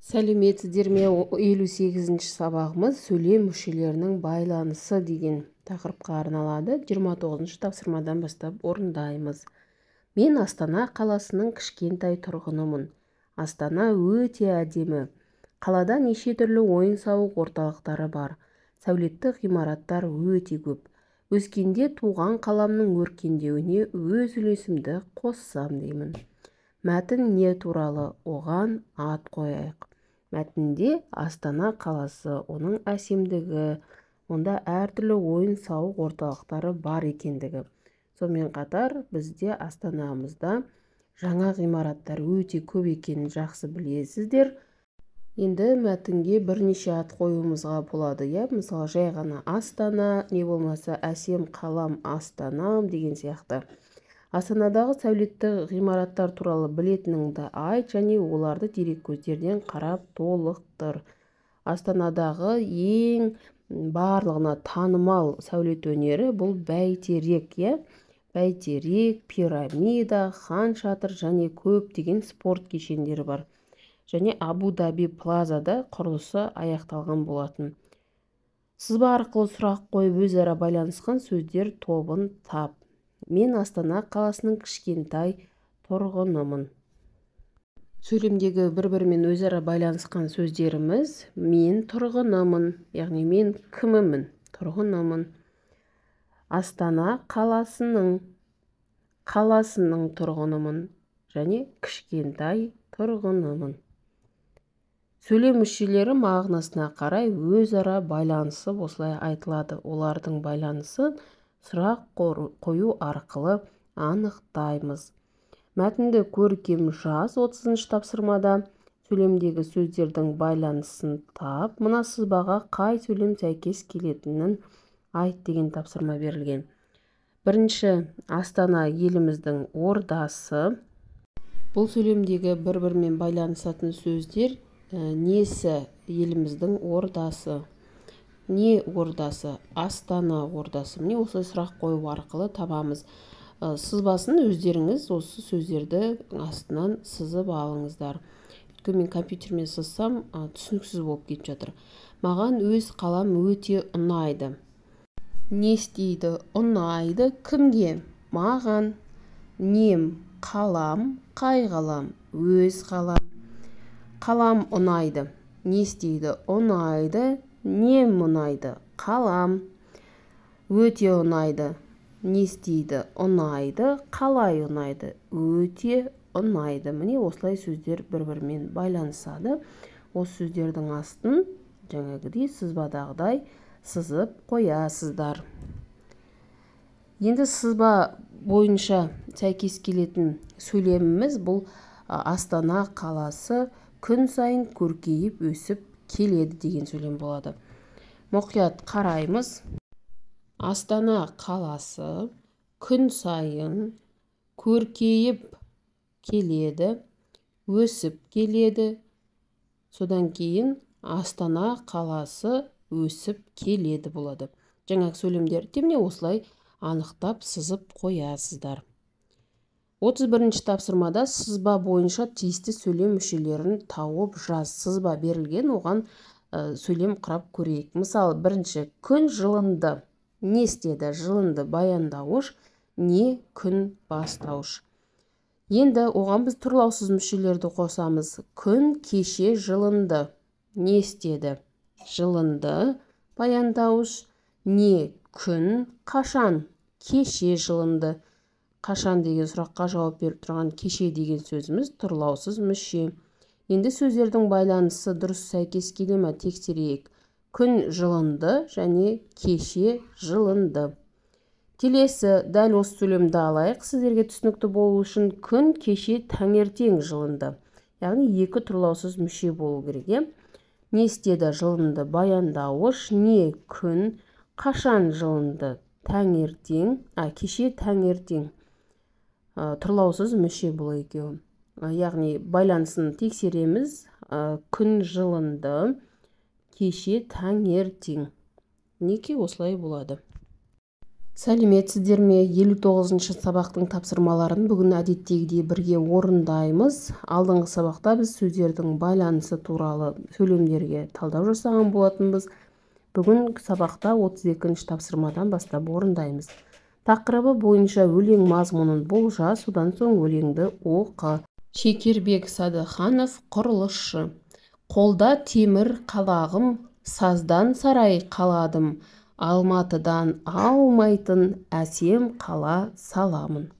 Сәлеметсіздер ме? 58-ші сабағымыз сөйлем мүшелерінің байланысы деген тақырыпқа арналады. 29-шы тапсырмадан бастап орындаймыз. Мен Астана қаласының кішкентай тұрғынымын. Астана өте әдемі. Қалада неше түрлі ойын-сауық орталықтары бар. Сәулетті ғимараттар өте көп. Өскенде туған қаламның өркендеуіне өз үлесімді қоссам деймін. Мәтін не туралы? Оған ат қояйық. Мәтінде Астана қаласы, оның әсемдігі, онда әртүрлі ойын-сауық орталықтары бар екендігі. Сонымен қатар бізде Астанамызда жаңа ғимараттар өте көп екенін жақсы білесіздер. Енді мәтінге бірнеше ат қоюымызға болады, иә? Мысалы, жай ғана Астана, не болмаса әсем қалам Астанам деген сияқты. Астанадағы сәулетті ғимараттар туралы білетініңді айт және оларды дереккөздерден қарап толықтыр. Астанадағы ең барлығына танымал сәулет өнері бұл Бәйтерек, иә? Бәйтерек, пирамида, хан шатыр және көптеген спорт кешендері бар. Және Абу-Даби плазада құрылысы аяқталған болатын. Сызба арқылы сұрақ қойып өзара байланысқан сөздер тобын тап. Мен Астана қаласының кішкентай тұрғынымын. Сөйлемдегі бір-бірімен өзара байланысқан сөздеріміз мен тұрғынымын, яғни мен кімімін, тұрғынымын. Астана қаласының тұрғынымын және кішкентай тұрғынымын. Сөйлем мүшелері мағынасына қарай өзара байланысып осылай айтылады. Олардың байланысы сұрақ қою арқылы анықтаймыз. Мәтінді көркем жаз. 30-шы тапсырмада сөйлемдегі сөздердің байланысын тап. Мына сызбаға қай сөйлем сәйкес келетінін айт деген тапсырма берілген. Бірінші, Астана еліміздің ордасы. Бұл сөйлемдегі бір-бірімен байланысатын сөздер несі еліміздің ордасы? Не ордасы? Астана ордасы. Міне осылай сұрақ қою арқылы табамыз. Сызбасын өздеріңіз осы сөздерді астынан сызып алыңыздар. Өйткені мен компьютермен сызсам, түсініксіз болып кетіп жатыр. Маған өз қалам өте ұнайды. Не істейді? Ұнайды. Кімге? Маған. Нем? Қалам. Қай қалам? Өз қалам. Қалам ұнайды. Не істейді? Ұнайды. Нем ұнайды? Қалам. Өте ұнайды. Не істейді? Ұнайды. Қалай ұнайды? Өте ұнайды. Міне осылай сөздер бір-бірімен байланысады. Осы сөздердің астын жаңағыдай сызбадағыдай сызып қоясыздар. Енді сызба бойынша сәйкес келетін сөйлеміміз бұл Астана қаласы күн сайын көркейіп өсіп келеді деген сөйлем болады. Мұқият қараймыз. Астана қаласы күн сайын көркейіп келеді, өсіп келеді. Содан кейін Астана қаласы өсіп келеді болады. Жаңағы сөйлемдерді міне осылай анықтап сызып қоясыздар. 31-ші тапсырмада сызба бойынша тиісті сөйлем мүшелерін тауып жаз. Сызба берілген, оған сөйлем құрап көрейік. Мысалы, бірінші, күн жылынды. Не істеді? Жылынды баяндауыш, не күн бастауыш. Енді оған біз тұрлаусыз мүшелерді қосамыз. Күн кеше жылынды. Не істеді? Жылынды баяндауыш, не күн қашан? Кеше жылынды. Қашан деген сұраққа жауап беріп тұрған кеше деген сөзіміз тұрлаусыз мүше. Енді сөздердің байланысы дұрыс сәйкес келе ме тексерейік. Күн жылынды және кеше жылынды. Келесі дәл осы сөйлемді алайық. Сіздерге түсінікті болу үшін күн кеше таңертең жылынды. Яғни екі тұрлаусыз мүше болу керек, иә? Не істеді? Жылынды баяндауыш, не күн қашан жылынды? Таңертең, кеше таңертең. Тұрлаусыз мүше бұл екеуі. Яғни байланысын тексереміз. Күн жылынды, кеше таңертең. Неке осылай болады. Сәлеметсіздер ме? 59-шы сабақтың тапсырмаларын бүгін әдеттегідей бірге орындаймыз. Алдыңғы сабақта біз сөздердің байланысы туралы сөйлемдерге талдау жасаған болатынбыз. Бүгін сабақта 32-ші тапсырмадан бастап орындаймыз. Тақырыбы бойынша өлең мазмұнын болжа, содан соң өлеңді оқы. Шекербек Садыханов, құрылысшы. Қолда темір қалағым, саздан сарай қаладым. Алматыдан аумайтын әсем қала саламын.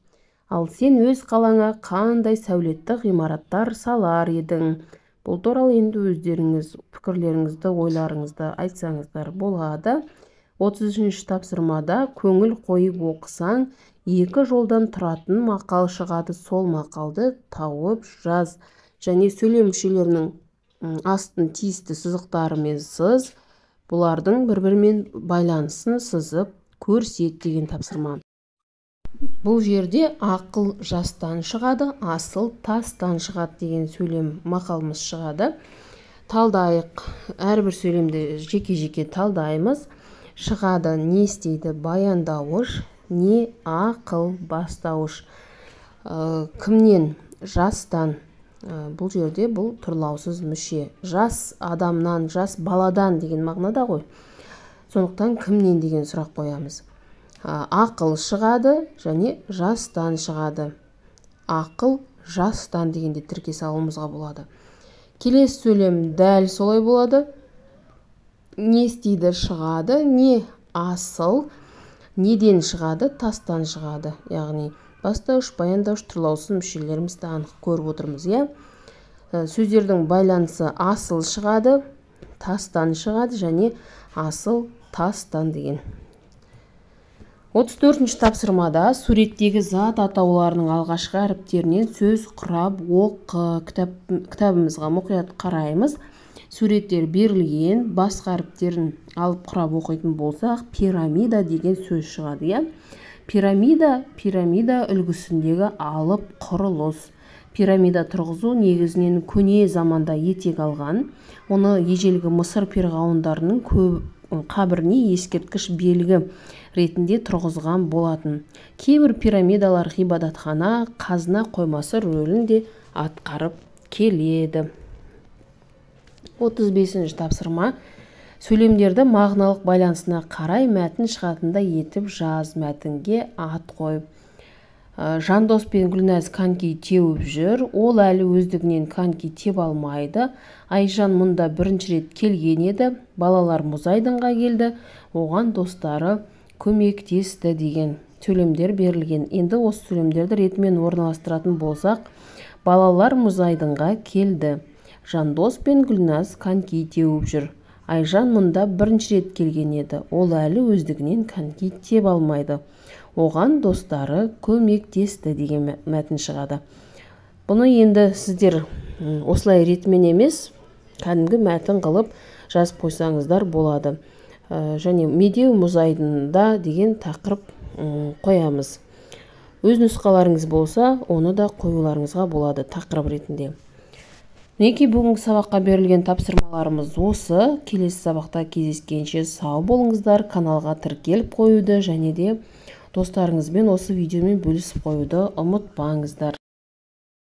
Ал сен өз қалаңа қандай сәулетті ғимараттар салар едің? Бұл туралы енді өздеріңіз пікірлеріңізді, ойларыңызды айтсаңыздар болады. 33-ші тапсырмада көңіл қойып оқысаң, екі жолдан тұратын мақал шығады. Сол мақалды тауып жаз. Және сөйлем мүшелерінің астын тиісті сызықтарымен сыз. Бұлардың бір-бірімен байланысын сызып көрсет деген тапсырма. Бұл жерде ақыл жастан шығады, асыл тастан шығады деген сөйлем мақалымыз шығады. Талдайық, әрбір сөйлемді жеке-жеке талдаймыз. Шығады не істейді? Баяндауыш, не ақыл бастауыш. Кімнен? Жастан. Бұл жерде бұл тұрлаусыз мүше. Жас адамнан, жас баладан деген мағынада ғой. Сондықтан кімнен деген сұрақ қоямыз. Ақыл шығады және жастан шығады. Ақыл жастан дегенде тіркес алуымызға болады. Келесі сөйлем дәл солай болады. Не істейді? Шығады. Не асыл, неден шығады? Тастан шығады. Яғни бастауыш, баяндауыш, тұрлаусыз мүшелерімізді анық көріп отырмыз, иә? Сөздердің байланысы асыл шығады, тастан шығады және асыл тастан деген. 34-ші тапсырмада суреттегі зат атауларының алғашқы әріптерінен сөз құрап оқы. Кітабымызға мұқият қараймыз. Суреттер берілген, басқа әріптерін алып құрап оқитын болсақ, пирамида деген сөз шығады, иә? Пирамида, пирамида үлгісіндегі алып құрылыс. Пирамида тұрғызу негізінен көне заманда етек алған. Оны ежелгі Мысыр перғауындарының қабіріне ескерткіш белгі ретінде тұрғызған болатын. Кейбір пирамидалар ғибадатхана, қазына қоймасы рөлін де атқарып келеді. 35-ші тапсырма. Сөйлемдерді мағыналық байланысына қарай мәтін шығатындай етіп жаз, мәтінге ат қой. Жандос пен Гүлназ коньки теуіп жүр. Ол әлі өздігінен коньки тебе алмайды. Айжан мұнда бірінші рет келген еді. Балалар мұз айдынға келді. Оған достары көмектесті деген сөйлемдер берілген. Енді осы сөйлемдерді ретімен орналастыратын болсақ, балалар мұз айдынға келді. Жандос пен Гүлназ коньки теуіп жүр. Айжан мұнда бірінші рет келген еді. Ол әлі өздігінен коньки тебе алмайды. Оған достары көмектесті деген мәтін шығады. Бұны енді сіздер осылай ретімен емес, кәдімгі мәтін қылып жазып қойсаңыздар болады. Және Медеу мұз айдынында деген тақырып қоямыз. Өз нұсқаларыңыз болса, оны да қоюларыңызға болады тақырып ретінде. Мінекей, бүгінгі сабаққа берілген тапсырмаларымыз осы. Келесі сабақта кездескенше сау болыңыздар. Каналға тіркеліп қоюды және де достарыңызбен осы видеомен бөлісіп қоюды ұмытпаңыздар.